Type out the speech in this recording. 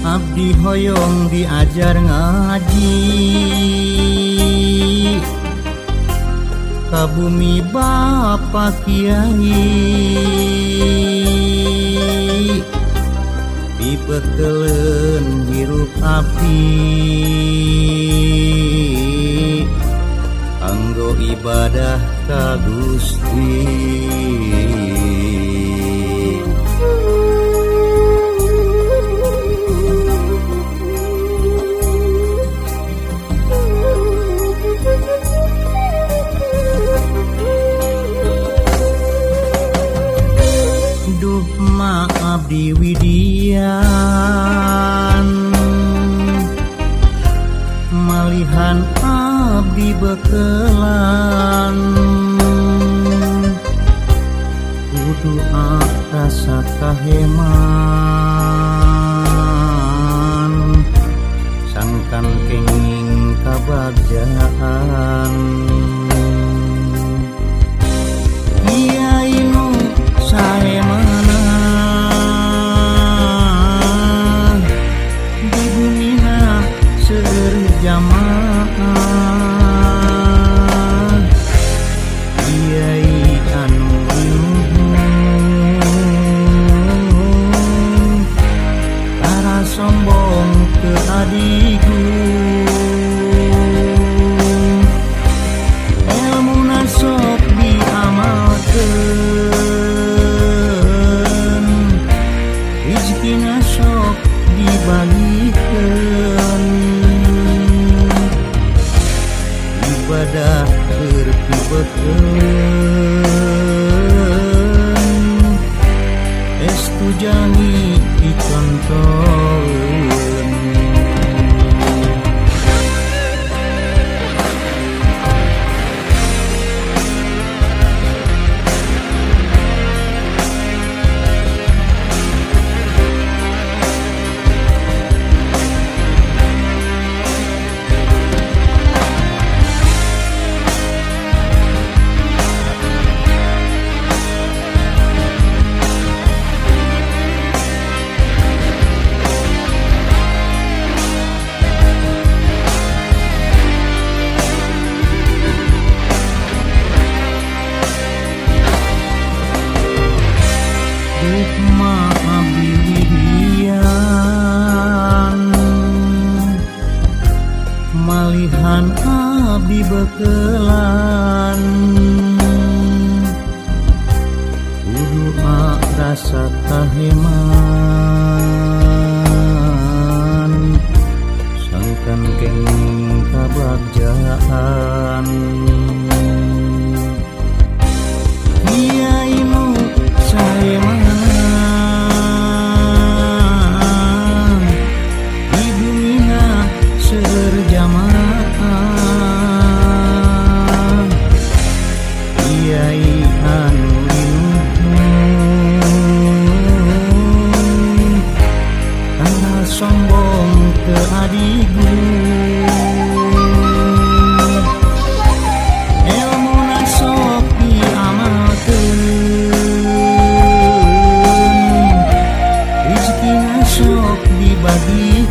Abdi hoyong diajar ngaji ka bumi Bapak Kiai, pipeteleun hirup abdi kanggo ibadah ka Gusti. Duh ma abdi widian malihan abdi bekelan, kudu rasa kaheman sangkan kenging kabagjaan. Kiai nu sae mana di bumina seueur jamaah, kiai anu linuhun tara sombong teu adigung, elmuna sok diamalkeun, rizkina sok dibagikeun, ibadah keur pibeukeun estu jami dicontoheun. Ma abdi widian malihan abdi bekelan, kudu rasa kaheman sangkan kenging kabagjaan. Kiai nu sae mana di bumina seueur jamaah, kiai anu linuhun tara sombong teu adigung, elmuna sok diamalkeun, rizkina sok dibagikeun,